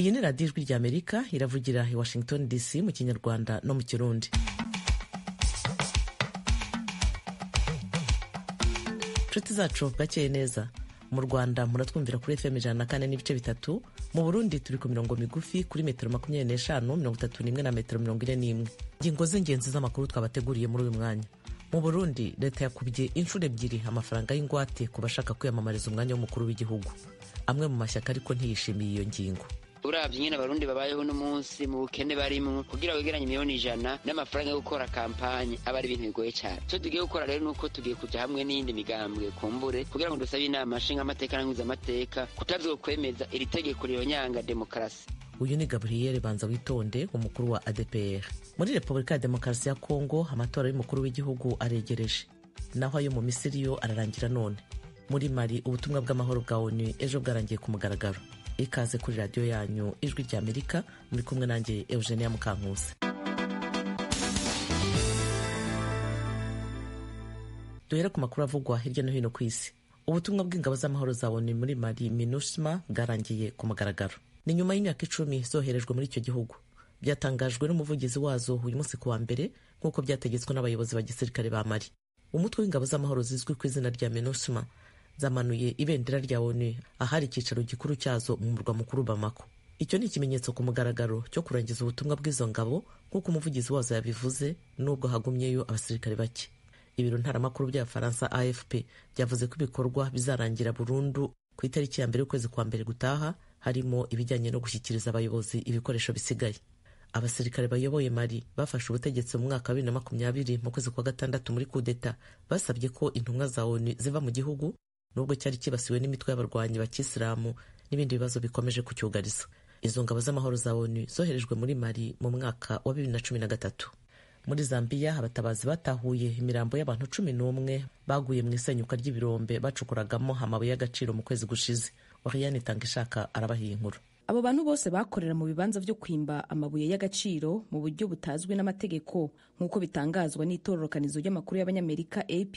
Iyi ni Radiyo Ijwi ry'Amerika iravugira i Washington DC mu Kinyarwanda no mu Kirundi. Inshuti zacu, bwakeye neza. Mu Rwanda muratwumvira kuri FM 104.3. Mu Burundi turi ku mirongo migufi kuri metero 25, 31 na metero 41. Ingingo z'ingenzi z'amakuru twabateguriye muri uyu mwanya: mu Burundi, leta yakubye inshuro ebyiri amafaranga y'ingwate ku bashaka kwiyamamariza umwanya w'umukuru w'igihugu. Amwe mu mashyaka ariko ntiyishimiye iyo ngingo. Uravye nyene Abarundi babayeho uno munsi mu bukene barimwo, kugira wegeranye miliyoni 100 n'amafaranga yo gukora kampanye aba ari ibintu bigoye cyane. Ico tugiye gukora rero nuko tugiye kuja hamwe n'iyindi migambwe kumbure kugira ngo dusabe inama nshingamateka na kutazokwemeza iri tegeko rihonyanga demokarasi. Uyu ni Gabriel Banza Witonde, umukuru wa ADPR. Muri Repubulika ya Demokarasi ya Kongo, amatora y'umukuru w'igihugu aregereje, naho ayo mu Misiri yo ararangira none. Muri Mali, ubutumwa bw'amahoro bwa ONU ejo bwarangiye ku mugaragaro. Ikaze kuri radiyo yanyu Ijwi ry'Amerika, muri kumwe nanjye Eugenia Mukankusi. Duhere ku makuru avugwa hirya no hino ku isi. Ubutumwa bw'ingabo z'amahoro za ONU muri Mali, MINUSMA, bwarangiye ku mugaragaro. Ni nyuma y'imyaka 10 zoherejwe muri icyo gihugu. Byatangajwe n'umuvugizi wazo uyu munsi ku wa mbere, nk'uko byategetswe n'abayobozi ba gisirikare ba Mali. Umutwe w'ingabo z'amahoro zizwi ku izina rya MINUSMA zamanuye ibendera rya ONU ahari icyicaro gikuru cyazo mu murwa mukuru Bamako. Icyo ni ikimenyetso ku mugaragaro cyo kurangiza ubutumwa bw'izo ngabo, nk'uko umuvugizi wazo yabivuze, nubwo hagumyeyo abasirikare bake. Ibiro ntaramakuru by'Abafaransa AFP byavuze ko ibikorwa bizarangira burundu ku itariki ya mbere y'ukwezi kwa mbere gutaha, harimo ibijyanye no gushyikiriza abayobozi ibikoresho bisigaye. Abasirikare bayoboye Mali bafashe ubutegetsi mu mwaka wa 2020 mu kwezi kwa gatandatu muri kudeta. Basabye ko intumwa za ONU ziva mu gihugu, nubwo cyari cyibasiwe n'imitwe y'abarwanyi ba kisilamu n'ibindi bibazo bikomeje kucyugariza. Izo ngabo z'amahoro za ONU zoherejwe muri Mali mu mwaka wa 2013. Muri Zambiya, abatabazi batahuye imirambo y'abantu 11 baguye mu isenyuka ry'ibirombe bacukuragamo amabuye y'agaciro mu kwezi gushize. Oriane Itangishaka arabahiye inkuru. Abo bantu bose bakorera mu bibanza vyo kwimba amabuye y'agaciro mu buryo butazwi n'amategeko, nk'uko bitangazwa n'itororokanizo ry'amakuru y'Abanyamerika AP.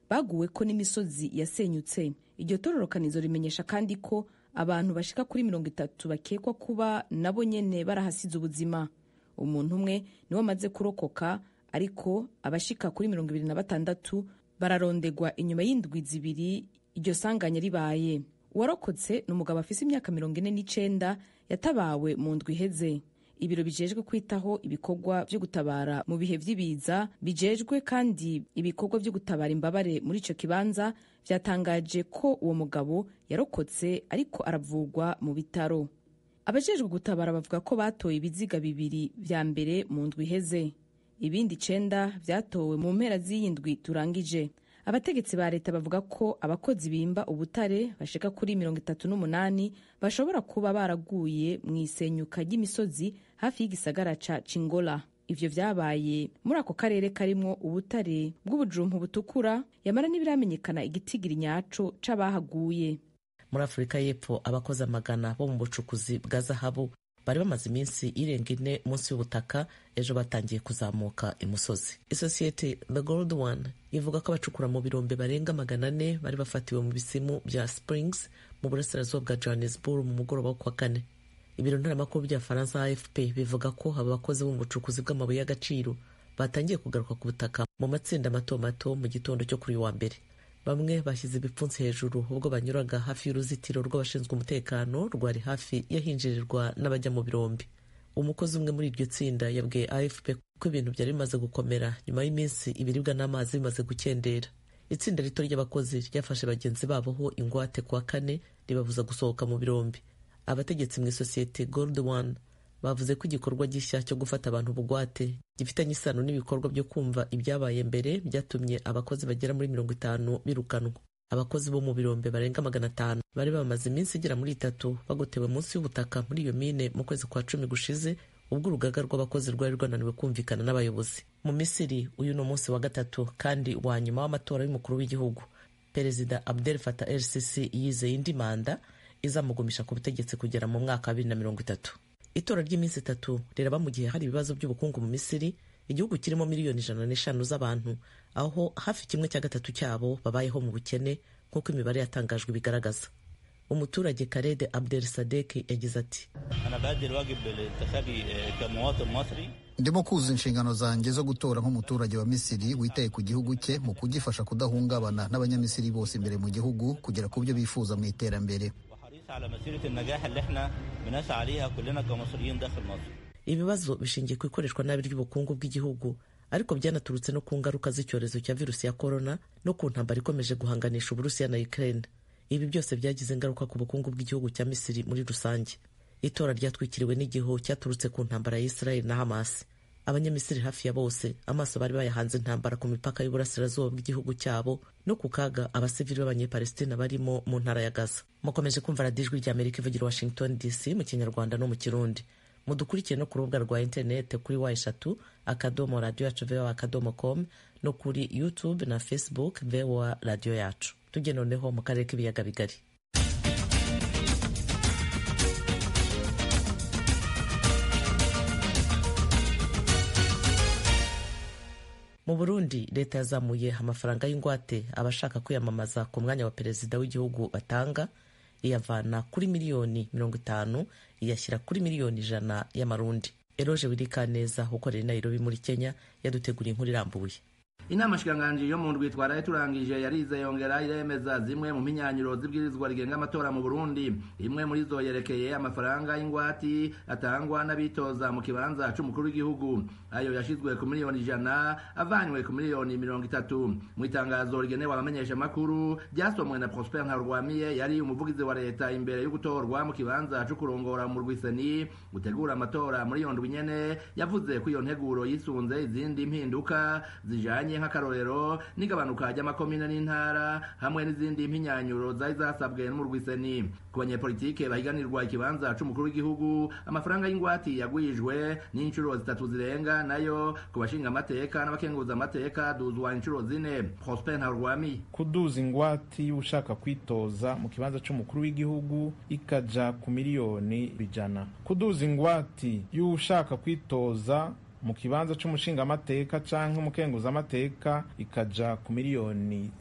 Baguwe ko n'imisozi yasenyutse. Iryo tororokanizo rimenyesha kandi ko abantu bashika kuri 30 bakekwa kuba nabo nyene barahasize ubuzima. Umuntu umwe niwe amaze kurokoka, ariko abashika kuri 26 bararondegwa inyuma y'indwi 2 iryo sanganya ribaye. Uwarokotse ni umugabo afise imyaka 49 yatabawe mu ndwi iheze. Ibiro bijejwe kwitaho ibikorwa vyo gutabara mu bihe vy'ibiza, bijejwe kandi ibikorwa vyo gutabara imbabare muri ico kibanza, vyatangaje ko uwo mugabo yarokotse ariko aravugwa mu bitaro. Abajejwe gutabara bavuga ko batoye ibiziga bibiri vya mbere mu ndwi iheze. Ibindi icenda vyatowe mu mpera z'iyi ndwi turangije. Abategetsi ba leta bavuga ko abakozi bimba ubutare bashika kuri 38 bashobora kuba baraguye mu isenyuka ry'imisozi hafi y'igisagara ca Chingola. Ivyo vyabaye muri ako karere karimwo ubutare bw'ubujumpu butukura, yamara ntibiramenyekana igitigiri nyaco c'abahaguye. Muri Afurika y'Epfo, abakozi amagana bo mu bucukuzi bwa zahabu bari bamaze iminsi irenga 4 munsi y'ubutaka ejo batangiye kuzamuka imusozi. Isosiyete The Gold One ivuga ko abacukura mu birombe barenga 400 bari bafatiwe mu bisimu bya Springs mu burasirazuba bwa Johannesburg mu mugoroba wo kuwa kane. Ibiro ntaramakuru bya Faransa AFP bivuga ko aba bakozi bo mu bucukuzi bw'amabuye y'agaciro batangiye kugaruka ku butaka mu matsinda mato mato mu gitondo cyo kuri uyu wa mbere. Bamwe bashyize ibipfunsi hejuru ubwo banyuraga hafi y'uruzitiro rw'abashinzwe umutekano rwari hafi y'ahinjirirwa n'abajya mu birombe. Umukozi umwe muri iryo tsinda yabwiye AFP ko ibintu byari bimaze gukomera nyuma y'iminsi ibiribwa n'amazi bimaze gukendera. Itsinda rito ry'abakozi ryafashe bagenzi babo ho ingwate kuwa kane, ribabuza gusohoka mu birombe. Abategetsi mu isosiyete Gold One bavuze ko igikorwa gishya cyo gufata abantu bugwate gifitanye isano n'ibikorwa byo kumva ibyabaye mbere byatumye abakozi bagera muri 50 birukanwa. Abakozi bo mu birombe barenga 500 bari bamaze iminsi igera muri 3 bagotewe munsi y'ubutaka muri iyo mine mu kwezi kwa cumi gushize, ubwo urugaga rw'abakozi rwari rwananiwe kumvikana n'abayobozi. Mu Misiri, uyu ni umunsi wa gatatu kandi wa nyuma w'amatora y'umukuru w'igihugu. Perezida Abdel Fattah El Sisi yizeye indi manda izamugumisha ku butegetsi kugera mu mwaka wa 2030. Itora ry'iminsi 3 riraba mu gihe hari ibibazo by'ubukungu mu Misiri, igihugu kirimo miliyoni 105 z'abantu, aho hafi kimwe cya gatatu cyabo babayeho mu bukene, nk'uko imibare yatangajwe ibigaragaza. Umuturage Karede Abdel Sadek yagize ati: Ndimo kuzuza inshingano zanjye zo gutora nk'umuturage wa Misiri witaye ku gihugu cye mu kugifasha kudahungabana n'abanyamisiri bose imbere mu gihugu kugera ku byo bifuza mu iterambere. Ibibazo bishingiye ku ikoreshwa nabi ry'ubukungu bw'igihugu, ariko byanaturutse no ku ngaruka z'icyorezo cya virusi ya korona no ku ntambara ikomeje guhanganisha Uburusiya na Ukraine. Ibi byose byagize ingaruka ku bukungu bw'igihugu cya Misiri muri rusange. Itora ryatwikiriwe n'igihu cyaturutse ku ntambara ya Israel na Hamas. Abanyamisiri hafi ya bose amaso bari bayahanze intambara ku mipaka y'uburasirazuba bw'igihugu cyabo no ku kaga abasivili b'abanyepalestina barimo mu ntara ya Gaza. Mukomeje kumva radiyo Ijwi rya Amerika ivugira Washington DC mu Kinyarwanda no mu Kirundi. Mudukurikiye no ku rubuga rwa interineti kuri w radiyo yacu voa.com no kuri YouTube na Facebook VOA radiyo yacu. Tujye noneho mu karere k'ibiyaga bigari. Mu Burundi, leta yazamuye amafaranga y'ingwate abashaka kwiyamamaza ku mwanya wa perezida w'igihugu batanga, iyavana kuri 50 miliyoni iyashyira kuri 100 miliyoni y'amarundi. Eroje Wirikaneza ukorera i Nairobi muri Kenya yaduteguriye inkuru irambuye. Inama nshikiranganji yo mu ndwi twaraye turangije yarize yongera iremeza zimwe mu mpinyanyuro z'ibwirizwa rigenga amatora mu Burundi. Imwe muri zo yerekeye amafaranga y'ingwati atangwa n'abitoza mu kibanza c'umukuru w'igihugu. Ayo yashizwe ku 100 miliyoni avanywe ku 30 miliyoni. Mu itangazo rigenewe abamenyesha makuru ryasomwe na Prosper Ntarwamiye yari umuvugizi wa leta imbere yo gutorwa mu kibanza co kurongora mu Rwiseni gutegura amatora muri iyo ndwi nyene, yavuze ko iyo nteguro yisunze izindi mpinduka zijanye nk'akarorero n'igabanuka ry'amakomine n'intara hamwe n'izindi mpinyanyuro zari zasabwe n'umurwiseni. Ku banyepolitike bahiganirwa ikibanza c'umukuru w'igihugu, amafaranga y'ingwati yagwijwe n'inshuro 3 zirenga, nayo ku bashinga amateka n'abakenguza amateka duzwa inshuro 4. Prosper Ntarwami: Kuduza ingwati y'ushaka kwitoza mu kibanza c'umukuru w'igihugu ikaja ku 100 miliyoni, kuduza ingwati y'ushaka kwitoza mu kibanza c'umushingamateka canke umukenguzamateka ikaja ku 2 miliyoni,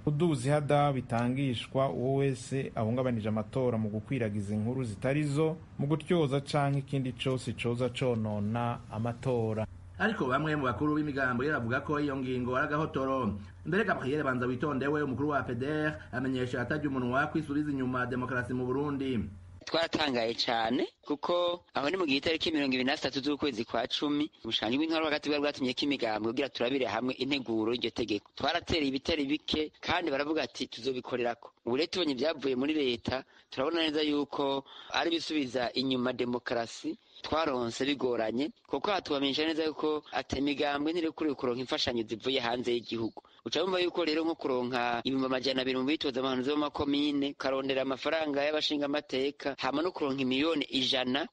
kuduza ihada bitangishwa uwo wese ahungabanije amatora mu gukwiragiza inkuru zitari zo, mu gutyoza canke ikindi cose coza conona amatora. Ariko bamwe mu bakuru b'imigambo yaravuga ko iyo ngingo ari agahotoro. Mbere Gabriel Banza witondewe, umukuru wa PDR, amenyesha atarya umunwa kwisubiza inyuma demokarasi mu Burundi. Twaratangaye cyane kuko aho ni mu gihe itariki 23 z'ukwezi kwa 10 umushangi w'intwaro hagati bwari bwatumye ko imigambi kugira turabire hamwe integuro y'iryo tegeko. Twaratereye ibitari bike kandi baravuga ati tuzobikorerako. Ubu rero tubonye ibyavuye muri leta, turabona neza yuko ari bisubiza inyuma demokarasi twaronse bigoranye, kuko hatubamenyesha neza yuko ata imigambwe ntirekuriwe kuronka imfashanyo zivuye hanze y'igihugu. Uca wumva yuko rero nko kuronka 200,000 mu bitoza amahanuzi b'amakomine, ukarondera amafaranga y'abashingamateka, hama no kuronka 100 miliyoni,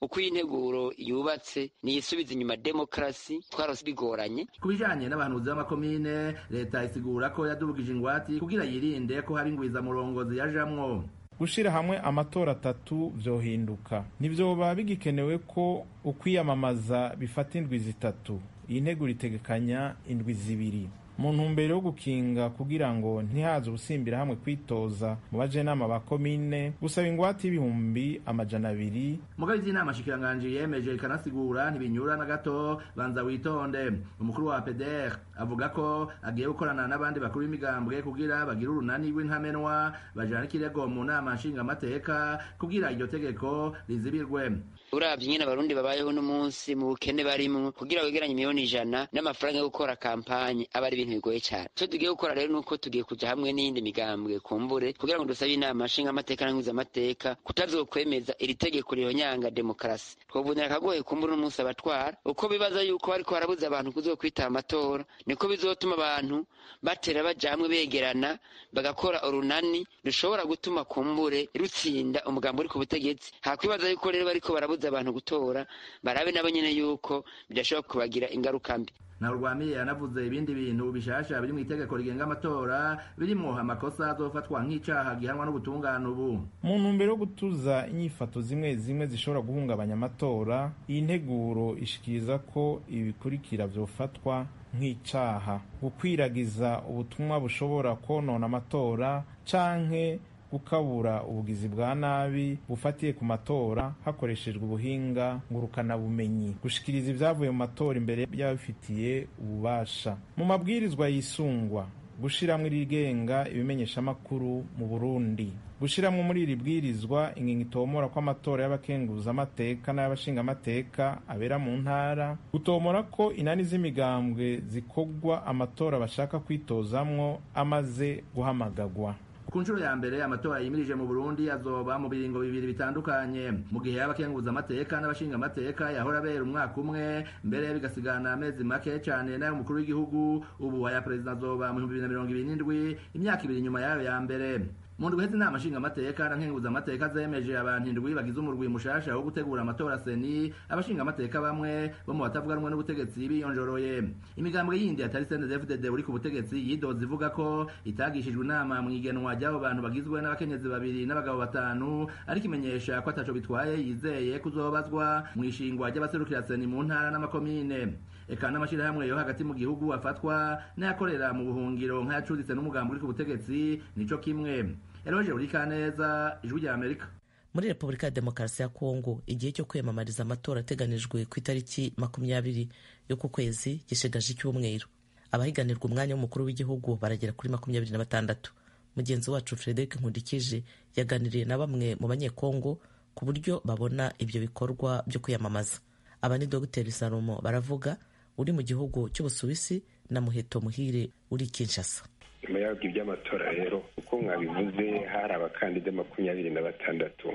uko iyi nteguro yubatse niyisubiza inyuma demokarasi twaronse bigoranye. Ku bijanye n'abahanuzi b'amakomine, leta isigura ko yadubugije ingwati kugira yirinde ko haba ingwizamurongo ziyajamwo. Gushira hamwe amatora 3 vyohinduka, ntivyoba bigikenewe ko ukwiyamamaza bifata indwi 3. Iyi nteguro itegekanya indwi 2 mu ntumbero yo gukinga kugira ngo ntihaze ubusimbira hamwe kwitoza mu bajenama ba komine, gusaba ingwate y'200,000. Mugabo ivy'inama nshikiranganji yemeje ikanasigura ntibinyura na gato Banza witonde. Umukuru wa PDR avuga ko agiye gukorana n'abandi bakuru b'imigambwe kugira bagire urunani rw'intamenwa, bajana ikirego mu nama nshingamateka kugira iryo tegeko rizibirwe. Uravye nyene abarundi babayeho uno munsi mu bukene barimwo, kugira wegeranye 100 miliyoni n'amafaranga yo gukora kampanye aba ari ibintu bigoye cyane. Ico tugiye gukora rero nuko tugiye kuja hamwe n'iyindi migambwe kumbure kugira ngo dusabe inama nshingamateka n'amateka kutazokwemeza iri tegeko rihonyanga demokarasi. Twovunira akagohe kumbure uno munsi abatwara uko bibaza yuko bariko barabuza abantu kuzokwitaba amatora, niko bizotuma abantu batera baja hamwe begerana bagakora urunani rushobora gutuma kumbure rutsinda umugambi uri ku butegetsi. Hakwibaza yuko rero bariko barabuza abantu gutora, barabe nabo nyene yuko bidashobora kubagira ingaruka mbi. Ntarwamiye yanavuze ibindi bintu bishasha biri mu itegeko rigenga amatora birimwo amakosa azofatwa nk'icaha gihanwa n'ubutungane ubu. Mu ntumbero yo gutuza inyifato zimwe zimwe zishobora guhungabanya amatora, iyi nteguro ishikiriza ko ibikurikira vyofatwa nk'icaha: gukwiragiza ubutumwa bushobora konona amatora canke Gukabura ubugizi bwa nabi bufatiye ku matora hakoreshejwe ubuhinga ngurukanabumenyi. Gushikiriza ibyavuye mu matora imbere y'ababifitiye ububasha. Mu mabwirizwa yisungwa, gushiramwo irigenga ibimenyeshamakuru mu Burundi. Gushiramwo muri iri bwirizwa ingingo itomora ko amatora y'abakenguzamateka n'ay'abashingamateka abera mu ntara. Gutomora ko inani z'imigambwe zikogwa amatora bashaka kwitozamwo amaze guhamagagwa. Ku nshuro ya mbere, amatora yimirije mu Burundi azoba mu biringo bibiri bitandukanye, mu gihe y'abakenguza amateka n'abashinga amateka yahora abera umwaka umwe, mbere bigasigana amezi make cyane n'ayo umukuru w'igihugu. Ubu aya perezida azoba mu 2027, imyaka 2 nyuma yayo ya mbere. Mu ndwi iheze, inama nshingamateka na nkenguzamateka zemeje abantu 7 bagize umurwi mushasha wo gutegura amatora CENI. Abashingamateka bamwe bo mu batavuga rumwe n'ubutegetsi biyonjoroye. Imigambwe yindi atari CNDD-FDD uri ku butegetsi yidoze ivuga ko itagishijwe inama mu igenwa ry'abo bantu bagizwe n'abakenyezi 2 n'abagabo 5, ariko imenyesha ko ataco bitwaye, yizeye kuzobazwa mu ishingwa ry'abaserukira CENI mu ntara n'amakomine. Eka n'amashirahamwe yo hagati mu gihugu afatwa n'ayakorera mu buhungiro nk'ayacuditse n'umugambi uri ku butegetsi nico kimwe. Eroje Urikaneza, Ijwi rya Amerika. Muri Repubulika ya Demokarasi ya Kongo, igihe cyo kwiyamamariza amatora ateganijwe ku itariki 20 y'uku kwezi gishigaje icyumweru. Abahiganirwa umwanya w'umukuru w'igihugu baragera kuri 26. Mugenzi wacu Frederic Nkundikije yaganiriye na bamwe mu Banyekongo ku buryo babona ibyo bikorwa byo kwiyamamaza. Aba ni Dr Salomo Baravuga uri mu gihugu cy'Ubusuwisi na Muheto Muhire uri Kinshasa. Nyuma y'abwo iby'amatora rero, uko mwabivuze, hari abakandida 26,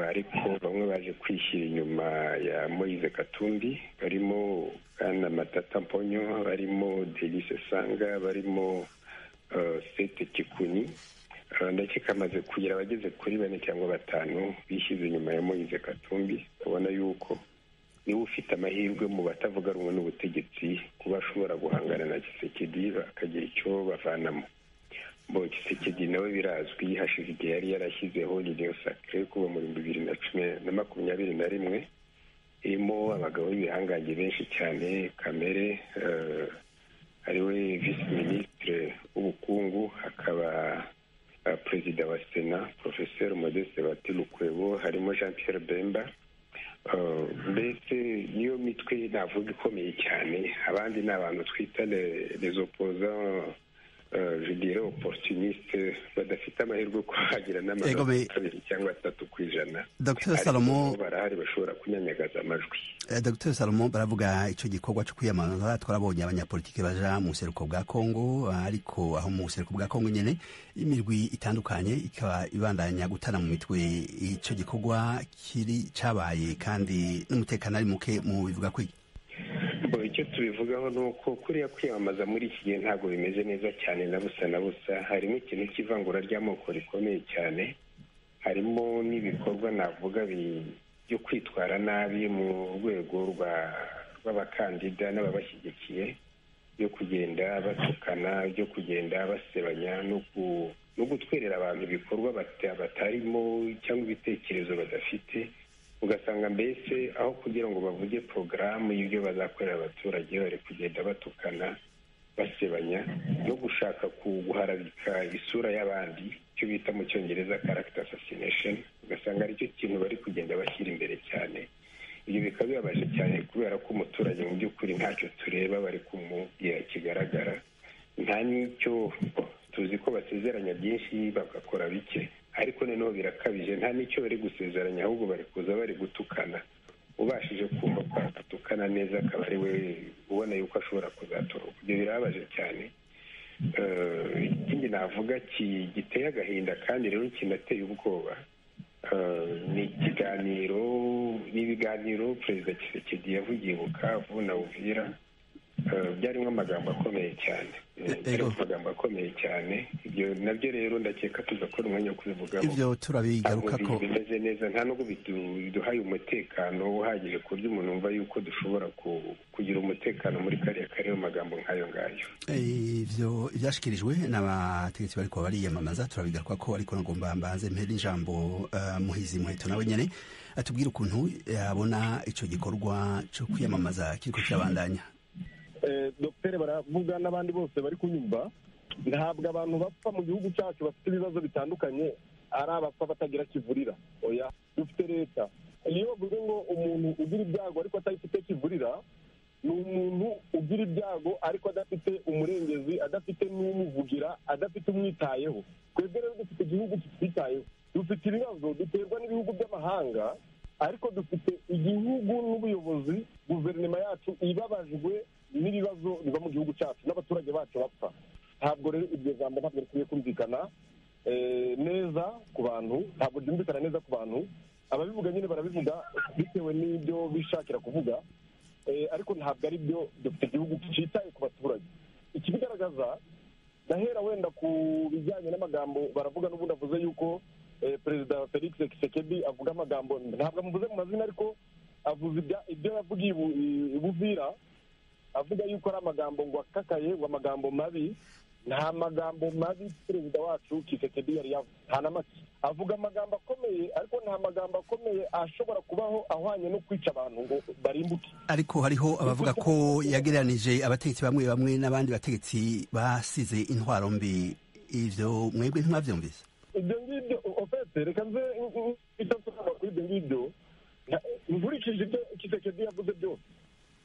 ariko bamwe baje kwishyira inyuma ya Moise Katumbi, barimo Bwana Matata Mponyo, barimo Delice Sanga, barimo Sete Kikuni. Ndakeka amaze kugira abageze kuri 4 cyangwa 5 bishyize inyuma ya Moise Katumbi. Ubona yuko niwe ufite amahirwe mu batavuga rumwe n'ubutegetsi kuba ashobora guhangana na Tshisekedi bakagira icyo bavanamo. Bo Tshisekedi nawe birazwi, hashize igihe yari yarashyizeho Union Sacrée kuva mu 2021, irimo abagabo b'ibihangange benshi cyane, Kamere ariwe vice ministre w'ubukungu, hakaba perezida wa Sena Professeur Modeste Batilukwebo, harimo Jean Pierre Bemba. Mbese niyo mitwe navuga ikomeye cyane. Abandi ni abantu twita les opposants, je dirais opportunistes, badafite amahirwe yo kuhagira n'amanota 2 cyangwa 3 ku ijana. Dr Salomo, barahari bashobora kunyanyagaza amajwi. Dr Salomo Baravuga, ico gikorwa cyo kwiyamamaza twarabonye abanyapolitike baja mu buseruko bwa Kongo, ariko aho mu buseruko bwa Kongo nyene imirwi itandukanye ikaba ibandanya gutana mu mitwe. Ico gikorwa kiri cabaye kandi n'umutekano ari muke, mu bivuga kwiki? Icyo tubivugaho ni uko kuriya kwiyamamaza muri iki gihe ntabwo bimeze neza cyane na busa na busa. Harimo ikintu cy'ivangura ry'amoko rikomeye cyane, harimo n'ibikorwa navuga byo kwitwara nabi mu rwego rw'abakandida n'ababashyigikiye, byo kugenda batukana, byo kugenda basebanya, no gutwerera abantu ibikorwa batarimo cyangwa ibitekerezo badafite. Ugasanga mbese aho kugira ngo bavuge porogaramu y'ibyo bazakorera abaturage, bari kugenda batukana, basebanya, no gushaka guharabika isura y'abandi, icyo bita mu Cyongereza character assassination. Ugasanga aricyo kintu bari kugenda bashyira imbere cyane. Ibyo bikaba bibabaje cyane, kubera ko umuturage mu by'ukuri ntacyo tureba bari kumubwira kigaragara, nta n'icyo tuzi ko basezeranya byinshi bagakora bike, ariko noneho birakabije, nta n'icyo bari gusezeranya, ahubwo bari kuza bari gutukana. Ubashije kumva ko atukana neza akaba ari we ubona yuko ashobora kuzatoroka. Ibyo birababaje cyane. Ikindi navuga giteye agahinda kandi rero kinateye ubwoba ni ikiganiro n'ibiganiro Perezida Tshisekedi yavugiye Bukavu na Uvira. Byarimo amagambo akomeye cyane, amagambo akomeye cyane. Ibyo nabyo rero ndakeka tuzakora umwanya wo kubivugaho. Ibyo turabigaruka ko bimeze neza, nta nubwo biduhaye umutekano uhagije ku buryo umuntu wumva yuko dushobora kugira umutekano muri kariya karere mu magambo nk'ayo ngayo. Ibyo byashikirijwe n'abategetsi bariko bariyamamaza turabigaruka ko, ariko nagomba mbanze mpere ijambo Muhizi Muheto, nawe nyene atubwire ukuntu yabona ico gikorwa cyo kwiyamamaza kiriko kirabandanya. Dogiteri Baravuga n'abandi bose bari kunyumva, Ntabwo abantu bapfa mu gihugu cyacu bafite ibibazo bitandukanye ari abapfa batagira kivurira. Oya, dufite leta. Iyo bavuze ngo umuntu ugira ibyago ariko atafite kivurira, ni umuntu ugira ibyago ariko adafite umurengezi, adafite n'umuvugira, adafite umwitayeho. Twebwe rero dufite igihugu kitwitayeho. Dufite ibibazo duterwa n'ibihugu by'amahanga, ariko dufite igihugu n'ubuyobozi, guverinoma yacu ibabajwe n'ibibazo biva mu gihugu cyacu n'abaturage bacu bapfa. Ntabwo rero iryo jambo ntabwo rikwiye kumvikana neza ku bantu, ntabwo ryumvikana neza ku bantu. Ababivuga nyine barabivuga bitewe n'ibyo bishakira kuvuga, ariko ntabwo ari byo. Dufite igihugu cyitaye ku baturage. Ikibigaragaza ndahera wenda ku bijyanye n'amagambo baravuga n'ubundi avuze yuko Perezida Felix Tshisekedi avuga amagambo, ntabwo amuvuze mu mazina, ariko avuze ibyo yavugiye i Buvira, avuga yuko ari amagambo ngo akakaye, ngo amagambo mabi. Nta magambo mabi perezida wacu Tshisekedi yari yavuze, nta na make. Avuga amagambo akomeye, ariko nta magambo akomeye ashobora kubaho ahwanye no kwica abantu ngo barimbuke. Ariko hariho abavuga ko yagereranije abategetsi bamwe bamwe n'abandi bategetsi basize intwaro mbi. Ivyo mwebwe ntimwavyumvise? Ibyo ngibyo ofete, reka nze icyo nsobanura kuri ibyo ngibyo. Nkurikije ibyo Tshisekedi yavuze byose,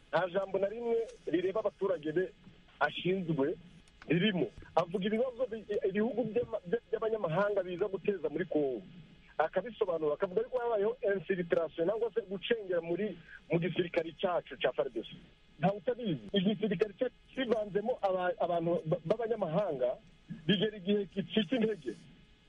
nta jambo na rimwe rireba abaturage be ashinzwe ririmo. Avuga ibibazo ibihugu by'abanyamahanga biza guteza muri Kongo, akabisobanura, akavuga yuko habayeho infiltration cyangwa se gucengera mu gisirikare cyacu cya FARDC. Ntawe utabizi, igisirikare cyacu kivanzemo abantu b'abanyamahanga, bigera igihe gicika intege,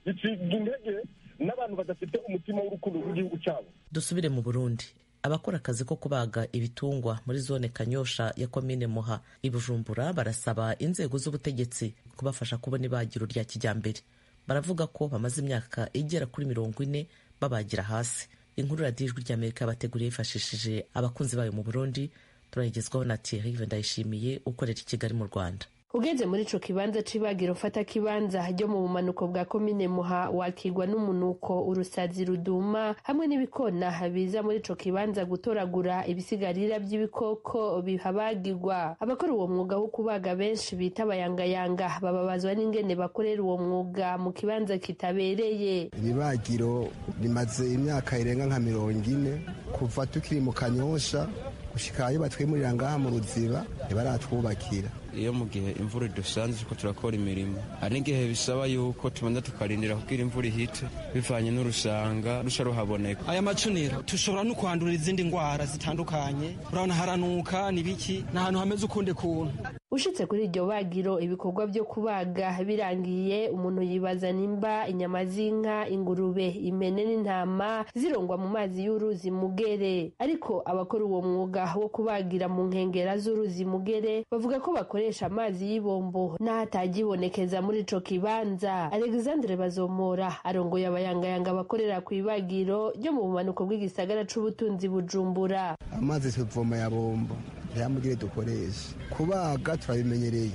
gicika intege n'abantu badafite umutima w'urukundo rw'igihugu cyabo. Dusubire mu Burundi. Abakora akazi ko kubaga ibitungwa muri zone Kanyosha ya komine Muha i Bujumbura barasaba inzego z'ubutegetsi kubafasha kubona ibagiro rya kijyambere. Baravuga ko bamaze imyaka igera kuri 40 babagira hasi. Inkuru Radiyo Ijwi ry'Amerika bateguriye yifashishije abakunzi bayo mu Burundi, turayigezwaho na Thierry Ndayishimiye ukorera i Kigali mu Rwanda. Ugeze muri ico kibanza c'ibagiro fata kibanza ryo mu bumanuko bwa komine Muha, wakirwa n'umunuko, urusazi ruduma hamwe n'ibikona biza muri ico kibanza gutoragura ibisigarira by'ibikoko bihabagirwa. Abakora uwo mwuga wo kubaga benshi bita abayangayanga bababazwa n'ingene bakorera uwo mwuga mu kibanza kitabereye. Ibibagiro rimaze imyaka irenga nka 40 kuva tukiri mu Kanyosha gushika ayo batwimurira ngaha mu Ruziba ntibaratwubakira. Iyo mu gihe imvura idusanze ko turakora imirimo, hari n'igihe bisaba yuko tubanza tukarindira kugira imvura ihite, bivanye n'urusanga rusha ruhaboneka. Aya macuniro tushobora no kwandura izindi ndwara zitandukanye, urabona haranuka n'ibiki, ni ahantu hameze ukundi kuntu. Ushitse kuri iryo bagiro ibikorwa byo kubaga birangiye, umuntu yibaza nimba inyama z'inka, ingurube, impene n'intama zirongwa mu mazi y'uruzi Mugere. Ariko abakora uwo mwuga wo kubagira mu nkengera z'uruzi Mugere bavuga ko bakoresha amazi y'ibombo n'ahatagibonekeza muri ico kibanza. Alexandre Bazomora arongoye abayangayanga bakorera ku ibagiro ryo mu bumanuko bw'igisagara c'ubutunzi Bujumbura. Amazi tuvoma ya bombo ntiyamugire dukoresha. Kubaga turabimenyereye,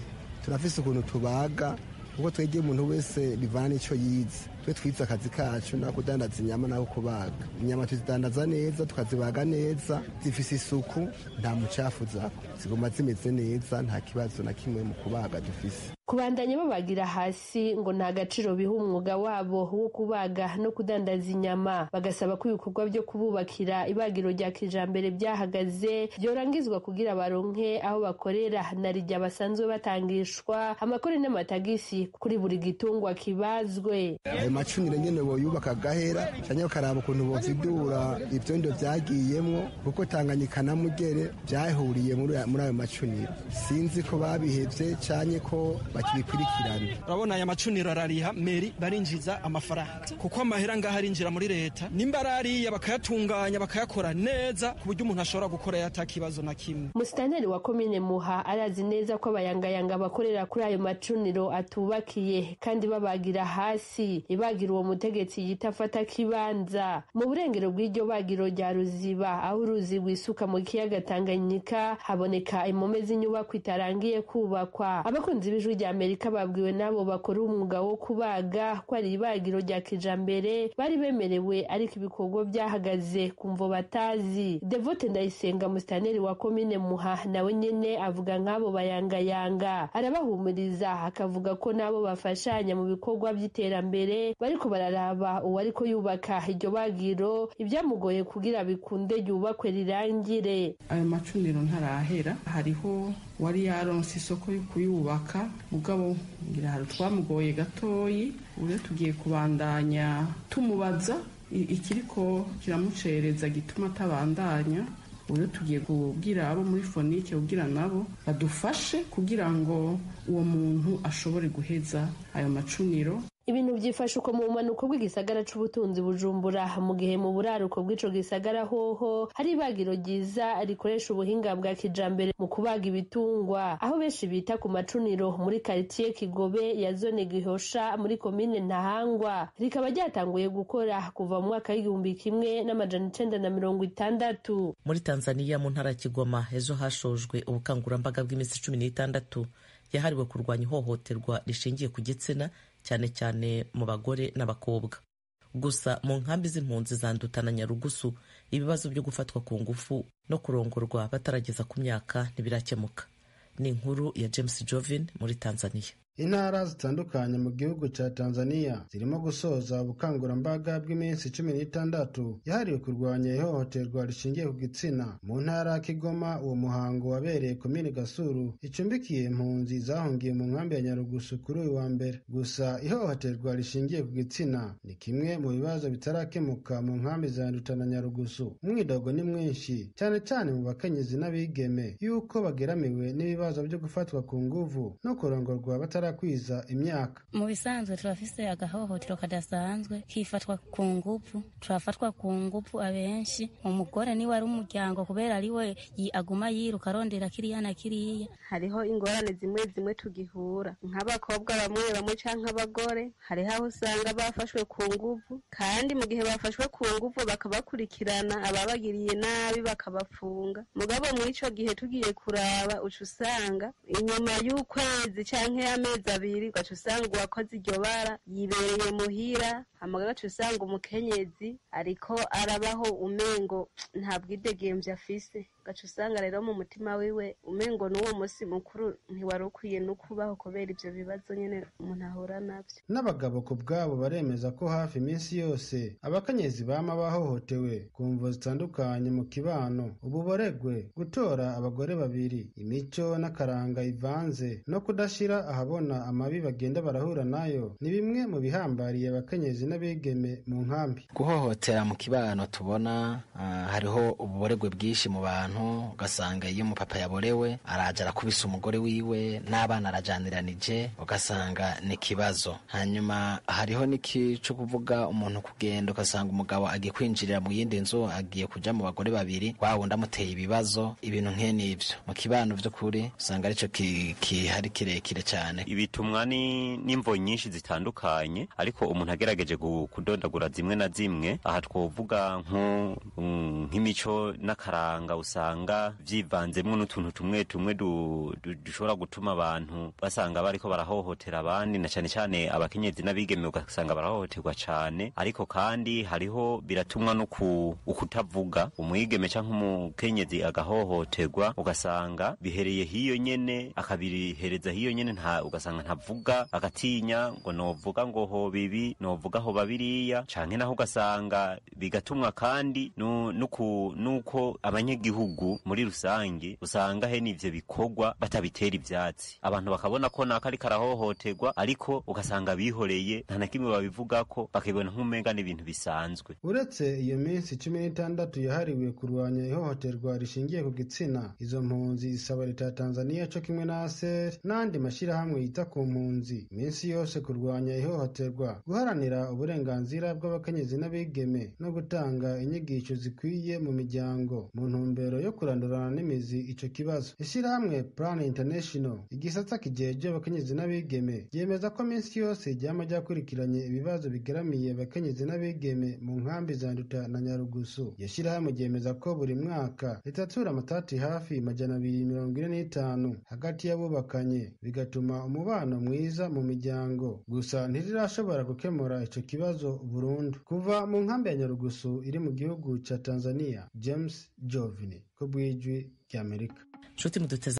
turafise ukuntu tubaga, kuko twegeye umuntu wese bivana n'ico yize. Twe twize akazi kacu nako kudandaza inyama nako kubaga inyama, tuzidandaza neza, tukazibaga neza, zifise isuku, nta mucafu zako, ziguma zimeze neza, nta kibazo na kimwe mu kubaga dufise. Kubandanya babagira hasi ngo nta gaciro biha umwuga wabo wo kubaga no kudandaza inyama. Bagasaba ko ibikorwa byo kububakira ibagiro rya kijambere byahagaze byorangizwa kugira baronke aho bakorera na rijya basanzwe batangishwa amakori n'amatagisi kuri buri gitungwa kibazwe. Ayo macuniro nyene boyubaka agahera canke bakaraba ukuntu bovidura ivyondo vyagiyemwo, kuko Tanganyika na Mugere vyahuriye muri ayo macuniro. Sinzi ko babihevye canke ko bakibikurikirana. Urabona aya macuniro arariha meri, barinjiza amafaranga, kuko amahera ngaha arinjira muri leta, nimba arariya bakayatunganya bakayakora neza ku buryo umuntu ashobora gukora yatakibazo na kimwe. Musitanteri wa komine Muha arazi neza ko abayangayanga bakorera kuri ayo macuniro atubakiye kandi babagira hasi. Ibagira uwo mutegetsi yita afata kibanza mu burengero bw'iryo bagiro rya Ruziba, aho uruzi rwisuka mu kiyaga Tanganyika, haboneka impome z'inyubako itarangiye kubakwa. Abakunzi b'Ijwi rya Amerika babwiwe n'abo bakora umwuga wo kubaga ko ari ibagiro rya kijambere bari bemerewe, ariko ibikorwa byahagaze ku mvo batazi. Devote Ndayisenga, musitaneri wa komine Muha, nawe nyene avuga nk'abo bayangayanga, arabahumuriza akavuga ko n'abo bafashanya mu bikorwa by'iterambere bariko bararaba uwariko yubaka iryo bagiro ibyamugoye kugira bikunde ryubakwe rirangire. Ayo macuniro ntarahera, hariho wari yaronse isoko yo kuyubaka, mugabo ngira hari twamugoye gatoyi. Ubu tugiye kubandanya tumubaza ikiriko kiramucereza gituma atabandanya. Ubu tugiye kubwira abo muri fonike kugira nabo badufashe kugira ngo uwo muntu ashobore guheza ayo macuniro. Ibintu byifashe uko mu bumanuko bw'igisagara c'ubutunzi Bujumbura, mu gihe mu buraruko bw'ico gisagara hoho hari ibagiro ryiza rikoresha ubuhinga bwa kijambere mu kubaga ibitungwa, aho benshi bita ku macuniro muri karitiye Kigobe ya zone Gihosha muri komine Ntahangwa, rikaba ryatanguye gukora kuva mu mwaka w'1960. Muri Tanzania, mu ntara ya Kigoma, ejo hashojwe ubukangurambaga bw'iminsi 16 yahariwe kurwanya ihohoterwa rishingiye ku gitsina, cyane cyane mu bagore n'abakobwa. Gusa mu nkambi z'impunzi za Nduta na Nyarugusu, ibibazo byo gufatwa ku ngufu no kurongorwa batarageza ku myaka ntibirakemuka. Ni inkuru ya James Jovin muri Tanzania. Intara zitandukanye mu gihugu cya Tanzania zirimo gusoza ubukangurambaga bw'iminsi 16 yahariwe kurwanya ihohoterwa rishingiye ku gitsina. Mu ntara ya Kigoma, uwo muhango wabereye komini Gasuru icumbikiye impunzi zahungiye mu nkambi ya Nyarugusu kuri uyu wa mbere. Gusa ihohoterwa rishingiye ku gitsina ni kimwe mu bibazo bitarakemuka mu nkambi za Nduta na Nyarugusu. Umwidogo ni mwinshi cyane cyane mu bakenyezi n'abigeme yuko bageramiwe n'ibibazo byo gufatwa ku nguvu no kurongorwa batarakwiza imyaka. Mu bisanzwe turafise agahohotero kadasanzwe kifatwa ku nguvu, turafatwa ku nguvu abenshi. Umugore niwe ari umuryango kubera ariwe aguma yiruka arondera kiriya na kiriya. Hariho ingorane zimwe zimwe tugihura nk'abakobwa bamwe bamwe canke abagore, hariho aho usanga bafashwe ku nguvu, kandi mu gihe bafashwe ku nguvu bakabakurikirana ababagiriye nabi bakabafunga. Mugabo mw'ico gihe tugiye kuraba uca usanga inyuma y'ukwezi canke amezi 2 ugaca usanga uwakoze iryo bara yibereye muhira, hama ugaca usanga umukenyezi ariko arabaho umengo nta bwidegemvye afise, ugaca usanga rero mu mutima wiwe umengo n'uwo musi mukuru ntiwari ukwiye no kubaho kubera ivyo bibazo nyene umuntu ahura navyo. N'abagabo ku bwabo baremeza ko hafi iminsi yose abakenyezi bama bahohotewe ku mvo zitandukanye mu kibano, ububoregwe, gutora abagore babiri, imico n'akaranga ivanze no kudashira ahabona amabi bagenda barahura nayo ni bimwe mu bihambariye abakenyezi n'abigeme mu nkambi. Guhohotera mu kibano tubona hariho ububoregwe bwinshi mu bantu, ugasanga iyo umupapa yaborewe araja arakubisa umugore wiwe n'abana arajaniranije, ugasanga ni kibazo. Hanyuma hariho n'iki cyo kuvuga umuntu kugenda ugasanga umugabo agiye kwinjirira mu yindi nzu, agiye kuja mu bagore babiri, wa wundi amuteye ibibazo, ibintu nk'ivyo mu kibano vy'ukuri usanga arico kihari kirekire cyane. Ibitumwa n'imvo nyinshi zitandukanye, ariko umuntu agerageje kudondagura zimwe na zimwe, aha twovuga nk'imico n'akaranga usanga vyivanzemwo n'utuntu tumwe tumwe dushobora gutuma abantu basanga bariko barahohotera abandi, na cane cane abakenyezi n'abigeme ugasanga barahohoterwa cane. Ariko kandi hariho biratumwa no ukutavuga, umwigeme canke umukenyezi agahohoterwa ugasanga bihereye hiyo nyene, akabihereza hiyo nyene, ugasanga ntavuga, agatinya ngo novuga ngo ho bibi, novuga ho babiriya, canke naho ugasanga bigatumwa kandi nuko abanyagihugu muri rusange usanga he n'ivyo bikorwa batabitera ivyatsi, abantu bakabona ko naka ariko arahohoterwa, ariko ugasanga bihoreye nta na kimwe babivugako, bakibona nk'umenga n'ibintu bisanzwe. Uretse iyo minsi 16 yahariwe kurwanya ihohoterwa rishingiye ku gitsina, izo mpunzi zisaba leta ya Tanzania co kimwe na ASER n'andi mashirahamwe yita ku mpunzi iminsi yose kurwanya ihohoterwa, guharanira uburenganzira bw'abakenyezi n'abigeme no gutanga inyigisho zikwiye mu miryango mu ntumbero yo kurandurana n'imizi ico kibazo. Ishyirahamwe Plan International, igisata kijeje abakenyezi n'abigeme, ryemeza ko minsi yose ryama ryakurikiranye ibibazo bigaramiye abakenyezi n'abigeme mu nkambi za Nduta na Nyarugusu. Iryo shyirahamwe ryemeza ko buri mwaka ritatura amatati hafi 245 hagati y'abubakanye, bigatuma umubano mwiza mu miryango. Gusa ntirirashobora gukemura ico kibazo burundu. Kuva mu nkambi ya Nyarugusu iri mu gihugu ca Tanzania, James Jovini ku bw'Ijwi ry'Amerika. Nshuti muduteze.